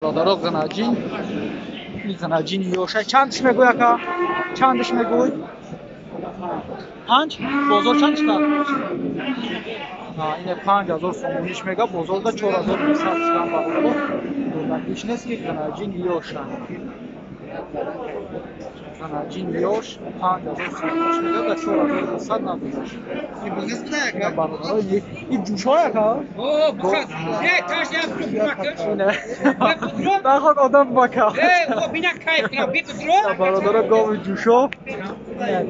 Бародаро, ғанаҷин, ин ғанаҷини ёша чандш мегӯй, ака? Чандш мегӯй? Панҷ? Бозор чанд шуд? Ине 5000 сомониш мега, бозорда 4900 шудан, бародаро. Додагиш нест ки ғанаҷини ёша. Ғанаҷини ёш 5000 сомониш мега, да 4900 надодаш. Бародаро, ин ҷӯшҳо, ака? Наход одам бака. Бародаро, гови ҷӯшо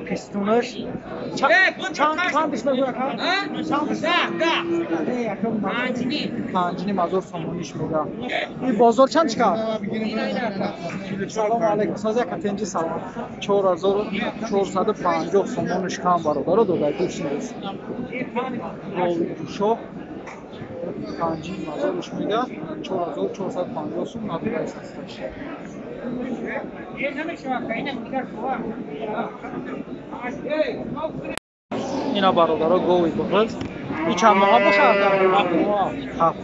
пистунаш чандиш мегӯй, ака? 5,5 ҳазор сомониш мега. Ин бозор чанд чикар? Салому алайкум, сози, ака, тенҷи? Салом. 4450 сомониш кам, бародаро, додагиш нест. Гови ҷӯшо 5,5 ҳазорш мега, 4450 сум надодаист ҳасташ. Ина, бародаро, гови буғыз. И чанд моҳа бошад? 7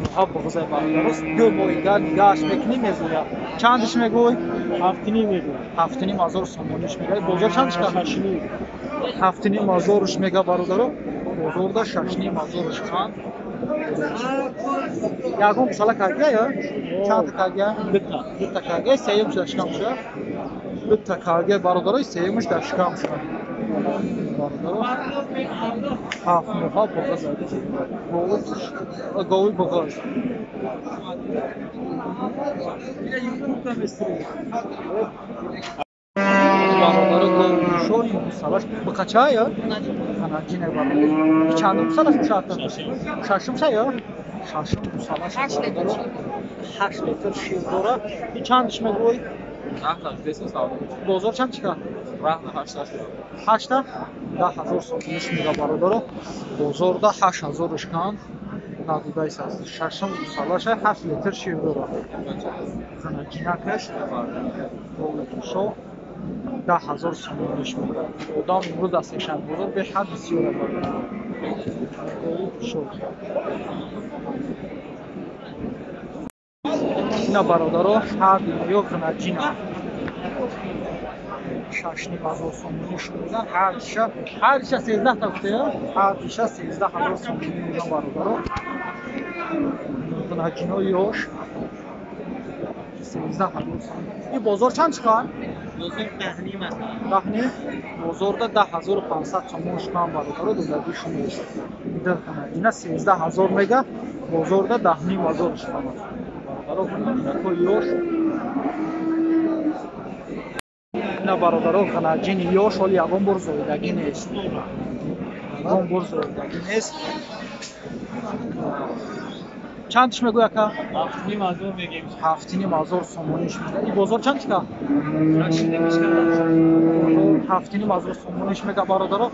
моҳа буғызе, бародаро. 2 моҳига нигаҳаш мекунӣ, мезояд. Чандиш мегӯй? 7,5 мегӯй. 7,5 ҳазор сомониш мега. Бозор чандиш кард? 7,5 ҳазорш мега, бародаро, бозорда 6,5 ҳазорш канд. Ягон гусала кардия ё чандта кардия? Дута кардия, сеюмш дар шикам шуда. Дута кардия, бародаро, сеюмш дар шикам шуда. Бародаро, 7 моҳа буғыз, гови буғыз. Бародаро, гови ҷӯшо, ин гусалаш биқача ё анаҷине, бародаро. Чандум гусалаш бошад? Шашум ша ё шашум гусалаш, бародаро. 8 литр шир дора. И чандиш мегӯй? Бозор чанд чика? Ҳашта? 10 000 сомониш мега, бародаро. Бозорда 8000-ш канд, надодаист аст. Шашум гусалаша, 8 литр шир дора. Ҷинакаш гови ҷӯшо 10 000 сомониш мега. Одам имрӯз дар сешанбозор беҳад бисёр, бародаро. Гови ҷӯшо. Ина, бародаро, ҳарди ё ғанаҷина 6,5 ҳазор сомонӣ шудан ҳардиша. Ҳардиша 13 та гуфтая, ҳардиша 13 000 сомонӣ меган, бародаро. Ғанаҷинои ёш 13 000 сомонӣ. Ин бозор чанд чиқар? Даҳним. Бозорда 10 500 сомон шудан, бародаро, додагишон нест. Ина 13 000 мега, бозорда 10,5 ҳазор шудан, бародаро, ғанаҷинакҳои ёш. Ина, бародаро, ғанаҷини ёш, ҳоли ягон бор зоидагӣ нест, ягон бор зоидагӣ нест. Чандиш мегӯй, ака? 7,5 ҳазор мегем. 7,5 ҳазор сомониш мега. И бозор чанд чика? 7,5 ҳазор сомониш мега, бародаро,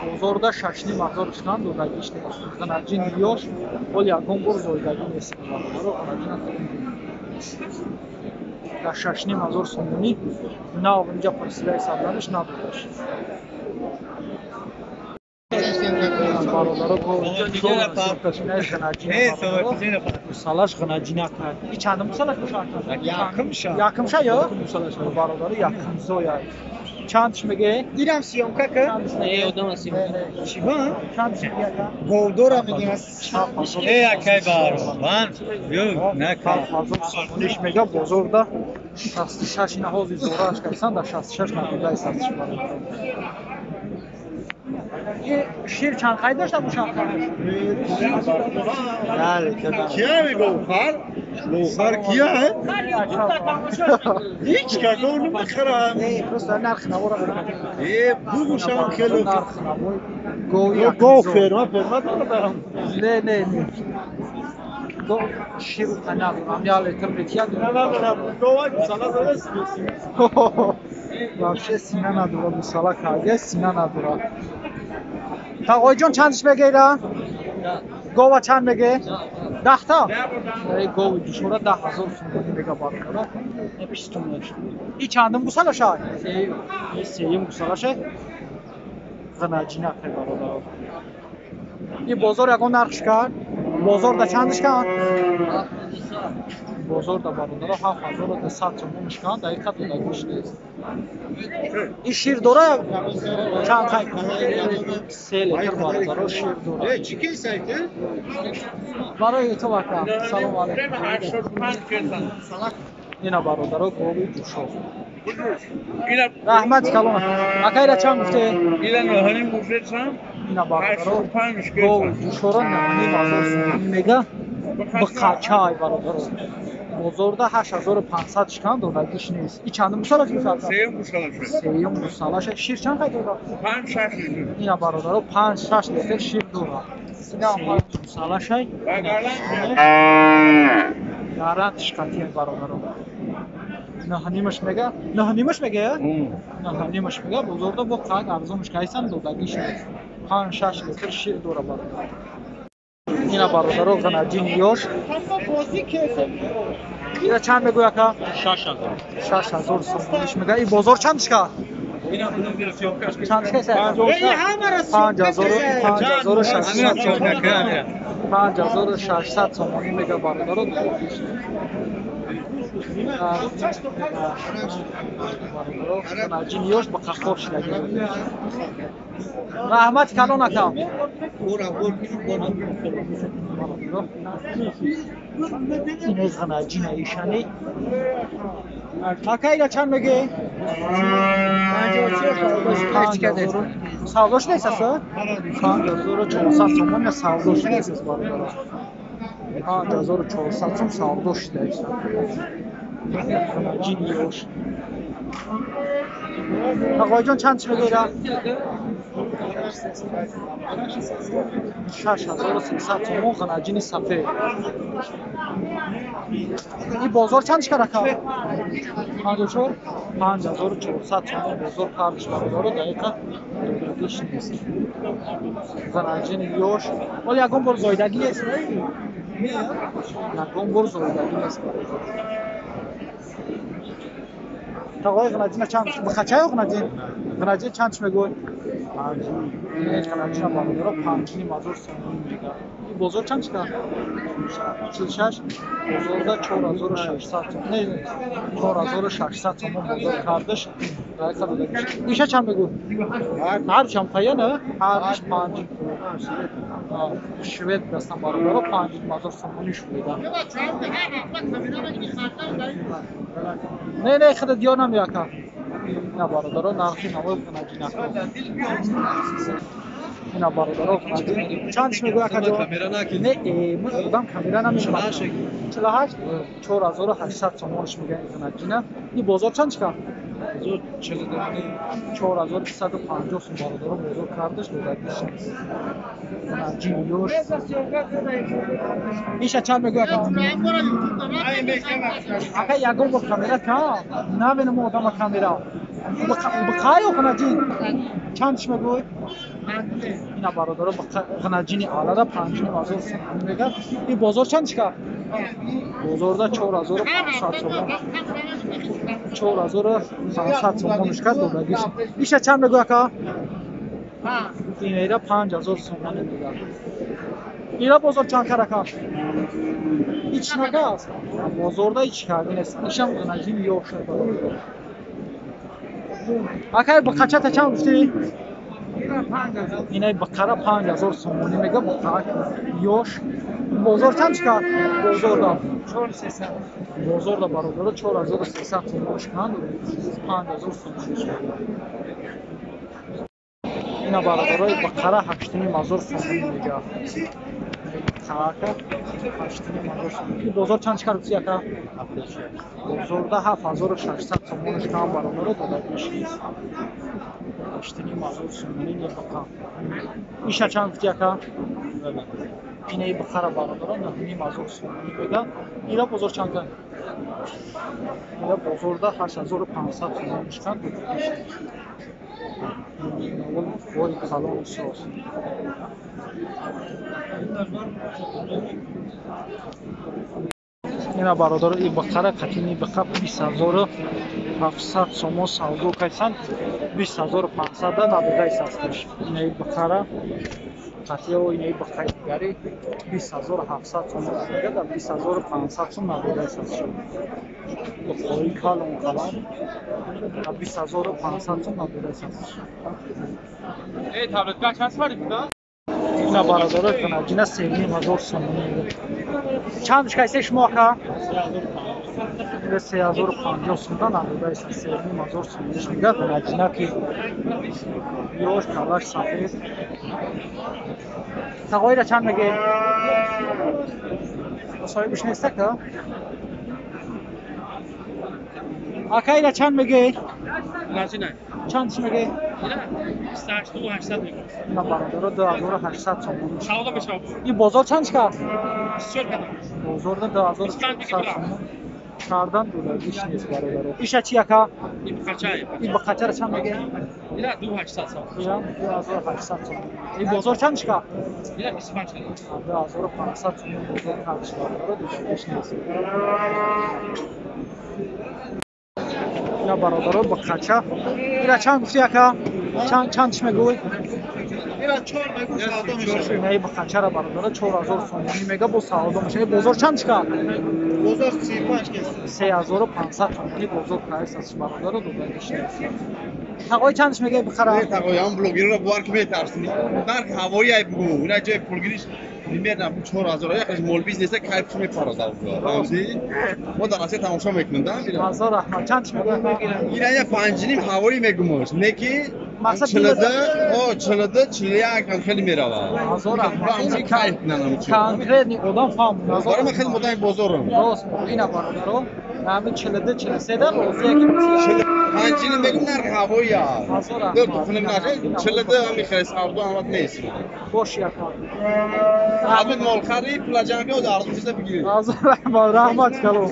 бозорда 6,5 ҳазор шикан, додагиш нест. Ғанаҷини ёш, ҳоли ягон бор зоидагӣ нест, бародаро. Ғанаҷина дар 6,5 ҳазор сомонӣ нав инҷа пурсидаи сабданаш надодаш, бародаро. Гусалаш ғанаҷина кард. И чандум гусалаш бошад? Якумша ё, бародаро, якумзоя. Чандш меге? Ирам съёмка ка? Чиба? Чандш меге, ака? Говдора мегем. Э, акай баро. Ман ё нака. 7000 сомониш мега, бозорда 66. Ина ҳозир зорааш кардсан, дар 66 надодаи састиш, бародаро. Шир чанд қайд дошта бошад? Кия мегӯхар? Гӯхар кия? Ҳеҷ каго намехарам. Просто нархи навора. Э, бугӯшам хело. Нархи навои гови. Гов ферма ферма дорам. Не, не, не. Гов ширу надорам, 1 литр метиҳад. Надорам. Гова гусала дорад. Вообще сина надорад, гусала карда, сина надорад. Тағоиҷон, чандиш мегира? Гова чанд меге? Даҳта? Гови ҷӯшора 10 000 сомонӣ мега, бародаро. Пистунаш. И чандум гусалаша? Сеюм гусалаша. Ғанаҷина, бародаро. И бозор ягон нархш кард? Бозорда чандиш кард? Бозор да бародаро 7200 сомон шкан, дақиқа додагиш нест. Ин шир дора чанд қай? 3 литр бародаро шир дора. Барои ту ака. Салом алейкум. Ина бародаро гови ҷӯшов. Раҳмати калон. Ака ира чанд гуфте? Ила 9.5 гуфтам. Ина бародаро гови ҷӯшоро 9.5 ҳазор сомонӣ мега. Биқачай бародаро. Бозорда 8500 шикан додагиш нест. И чандум гусала гуфт? Сеюм гусала шуд. Сеюм гусала шуд. Шир чанд қай дора? 5-6 литр. Ина бародаро 5-6 литр шир дора. Сеюм гусала шай. Гарант шикатия бародаро. 9.5 мега? 9.5 мега я? 9.5 мега. Бозорда бо қанг арзонш кайсан додагиш нест. 5-6 литр шир дора бародаро. Ина бародаро ғанаҷин ёш. Ина чанд мегӯй ака? 6000. 6000 сомониш мега. Ин бозор чанд шка? Чанд шка? 5600 сомонӣ. 5600 сомонӣ мега бародаро. Бародаро ғанаҷин ёш ба қахор шидаги. Раҳмати калон ака. Инез ғанаҷина ишани. Ака ира чанд мегӯӣ? 54. Савдош нест аса? 5400 сомон я савдош нест аст бародаро. 5400 сом савдош шудааст. Ғанаҷин ёш. Ағоҷон чанд чӣ мегӯӣ? 6300 сомон ғанаҷини сафед. Ин бозор чанд шикар ака? 54? 5400 сомон бозор кардиш бародаро, дақиқа додагиш нест. Ғанаҷини ёш. Ҳол ягон бор зоидагӣ нест? Ягон бор зоидагӣ нест бародаро. Тағои ғанаҷина чанд? Бихачаё ғанаҷин? Ғанаҷин чанд чӣ мегӯй? Ғанаҷина бародаро 5.5 ҳазор сомонӣ мега. Ин бозор чанд шикар? 46? Бозорда 4600 сом. Не, 4600 сомон бозор кардаш. Дақиқа додагиш. Иша чанд мегӯй? Ҳар чанд пая не? Ҳариш 5. Швед дастан бародаро 5.5 ҳазор сомонӣ шунида. Не, не, худа диёр намеяка. Ина бародаро нархи навои ғанаҷина. Ина бародаро ғанаҷин. Чанд чӣ мегӯй ака ҷон? Не, мо одам камера намешавад. 48? 4800 сомонш мегӯяд ин ғанаҷина. Ин бозор чанд чӣ кард? 4350 сом бародаро бозор кардаш додагиш нест. Ғанаҷин ёш. Иша чанд мегӯй ака? Ака ягон бор камера кам. Набинам одама камера. Биқаё ғанаҷин? Чанд чӣ мегӯй? Ина бародаро ғанаҷини алара 5.5 ҳазор сомонӣ мега. Ин бозор чанд чӣ кард? Бозорда 4500 сомон. 4500 сомонш кард додагиш. Иша чанд мегӯй ака? Инера 5000 сомонӣ мега. Ира бозор чанд кар ака? Ҳеч нагааст. Бозорда ҳеч карди нест. Ишам ғанаҷин ёша бародаро. Ака биқачата чанд гуфтӣ? Инай биқара 5000 сомонӣ мега биқарак ёш. Бозор чанд чӣ кард? Бозорда. Бозорда бародаро 4300 сомон шиканд, 5000 сомонӣ шуд. Ина бародарои биқара 8.5 ҳазор сомонӣ мега. Биқарака 8.5 ҳазор сомонӣ. Бозор чанд чӣ кард гуфтӣ ака? Бозорда 7600 сомон шиканд бародаро додагиш нест. 8.5 ҳазор сомонӣ не биқа. Иша чанд гуфтӣ ака? Инаи бихара бародаро 9.5 ҳазор сомонӣ мега. Ира бозор чанд кар? Ира бозорда 8500 сомон шиканд додагиш нест. Вой калон соз. Ина бародаро и биқара қатини биқа 20700 сомон савдо кайсан 20500 да надодаи састаш. Инаи биқара Қатиё инаи бақаи дигари 20700 сомон мега, дар 20500 сом надодаист шуд. Бақои калон калон дар 20500 сом надодаист шуд. Эй, таблетка чанд сомонӣ буда? Ина бародаро гунаҷина 3500 сомонӣ. Чанд кайсе шумо ака? 3050 сомон надодаист, 3500 сомониш мега гунаҷина ки ёш калаш сафед. Тағоира чанд меге? Соҳибаш неста ка? Ака ира чанд меге? Чанд чӣ меге? Ира 28800 меге. На бародаро 2800 сомон. Савдо мешавад. Ин бозор чанд шикаст? 24 кадам. Бозорда 2400 сомон. Кардан додагиш нест бародаро. Иша чи ака? Ин бақача. Ин бақачара чанд меге? Ира 2800 сомон. Ира 2800 сомон. Ин бозор чанд шикаст? Ира 25 кадам. 2500 сомон бозор чанд шикаст бародаро додагиш нест. Ина бародаро бақача. Ира чанд гуфти ака? Чанд чӣ мегӯй? Ира 4 мегӯ савдо мешавад. Инаи бақачара бародаро 4000 сомонӣ мега бо савдо мешавад. Бозор чанд шикаст? Бозор 35 кес. 3500 сомонӣ бозор прайс аст бародаро додагиш нест. Тағои чандш мегӯй бихара? Не тағои, ҳам блогерро бовар ки метарсӣ. Нарх ҳавоӣ ай бугу. Ина ҷои пулгириш примерно 4000 яхеш мол бизнеса кайф мепаразад. Фаҳмидӣ? Мо дар Россия тамошо мекунем, да? Ҳазор раҳмат. Чандш мегӯй? Ина я 5.5 ҳавоӣ мегумош. Не ки мақсад 42, о 42, 41 ҳам хеле меравад. Ҳазор раҳмат. Кайф нанам чи. Конкретный одам фаҳм. Барои ман хеле модами бозорам. Рост, ина бародаро, ҳамин 42, 43 да розия ки 5.5 мегум нарх ҳавоӣ аст. Ҳазор раҳмат. Дил тухним нарх 42 ҳам мехарӣ, савдо ҳам нест. Бош яка. Ҳамин молхари пулаҷанги оз арзон чиза бигирӣ. Ҳазор раҳмат, раҳмат калом.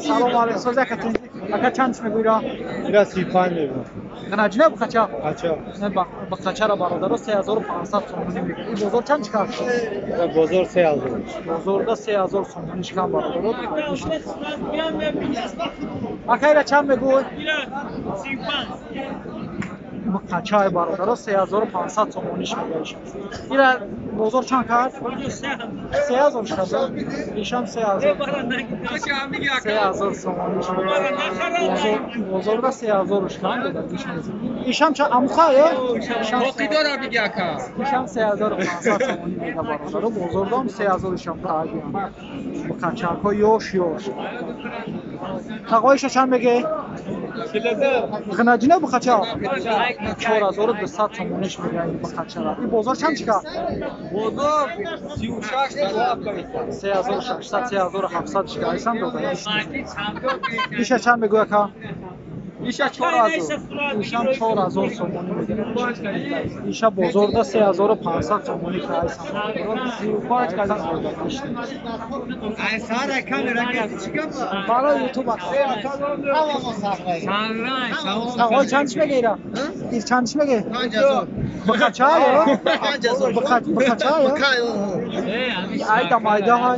Салом алейкум. Соз яка тинҷ. Ака чанд мегӯй ра? Ира 35 мегӯям. Гунаҷина бақача? Қача. Не бақачара бародаро 3500 сомонӣ мегӯй. Ин бозор чанд шикаст? Ира бозор 3000. Бозорда 3000 сомонӣ шикан бародаро. Ака ира чанд мегӯй? Ира 35. Бақачаи бародаро 3500 сомониш мегӯяш. Ира бозор чанд кард? 3000 шикаст. Ишам 3000. 3000 сомониш мегӯяд. Бозорда 3000 шикан додагиш нест. Ишам чанд амуха ё? Боқӣ дора биги ака. Ишам 3500 сомонӣ мега бародаро. Бозордам 3000 ишам тагиам. Бақачако ёш ёш. Тағоиша чанд меге? Гунаҷина бақача? 4200 сомониш мега ин бақачара. Ин бозор чанд шикаст? Бозор 36 3600, 3700 шикаст додагиш нест. Иша чанд мегӯй ака? Иша 4000. Ишам 4000 сомонӣ мега. Иша бозорда 3500 сомонӣ кайсам. 35 кадам. Ай сара камера ки чӣ гап? Барои YouTube ака. Тағои чанд чӣ меге ира? Ир чанд чӣ меге? 5000. Бақача ё? 5000. Бақача ё? Айда майда ҳай.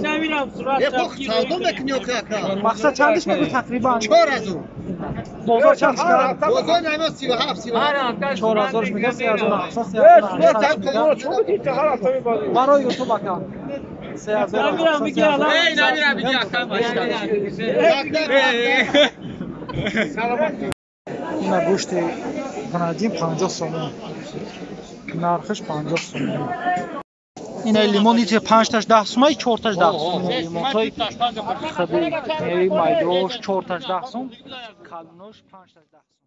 Е хох савдо мекунӣ ё ака? Мақсад чандиш мегӯй тақрибан? 4000. Бозор чанд шикаст? Бозор нама 37, 37. 4000 мега, 3700, 3800. Барои YouTube ака. 3700. Эй, намира биги ака. Ина гӯшти гунаҷин 50 сомон. Нархиш 50 сомон. Ина лимон ичи 5 таш 10 сомай, 4 таш 10 сом. Лимонҳои хаби, майдош 4 таш 10 сом, калонош 5 таш 10 сом.